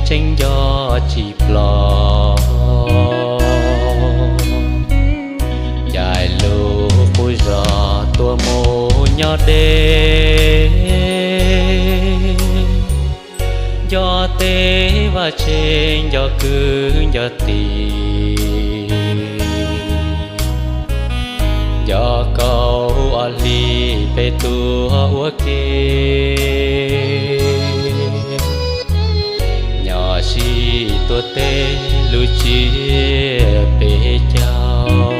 tseeb nco tsis ploj. Caij lub qub zos tuaj mus nyob deb, nco teb vaj tsev nco kwv nco tij, nco kaum ob hlis peb tuaj ua ke, nyob sib tuav teb lub tsiab peb caug.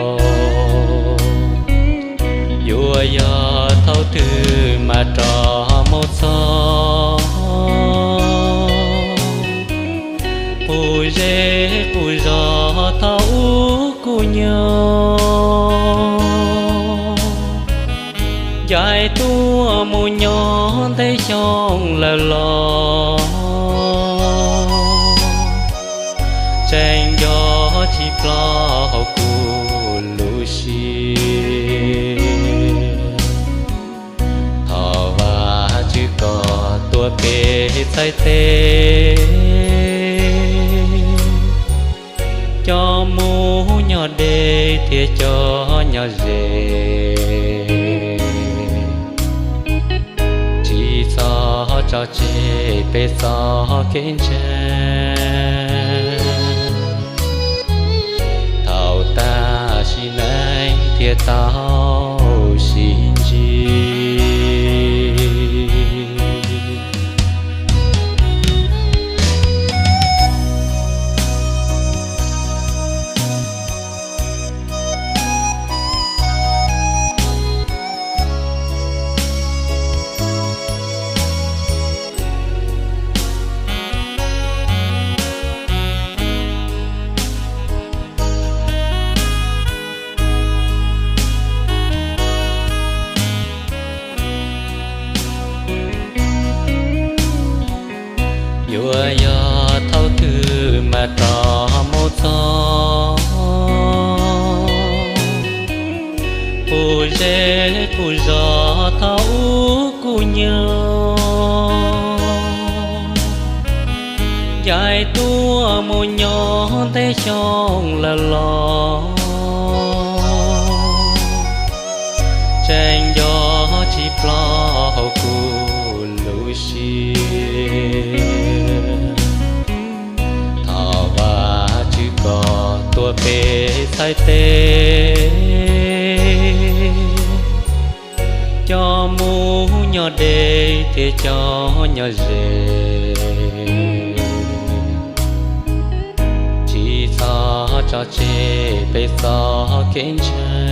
Yuav yog thaum twg mas rov mus txog, qub zej qub zos thaum ub kuj nyob, ncaim tuaj mus nyob ntev xyoo lawm los, tseeb nco tsis ploj hauv kuv lub siab. Thov Vajtswv kom tuav peb txhais tes, coj mus nyob deb thiab coj nyob ze, tsis txhob tso tseg peb txoj kev ntseeg. Thaum tag sim neej thiaj tau sib ntsib. Yuav yog thaum twg mas rov mus txog, qub zej qub zos thaum ub kuj nyob, ncaim tuaj mus nyob ntev xyoo lawm los, tseeb nco tsis ploj hauv kuv lub siab. Thov Vajtswv kom tuav peb txhais tes, coj mus nyob deb thiab coj nyob ze, tsis txhob tso tseg peb txoj kev ntseeg.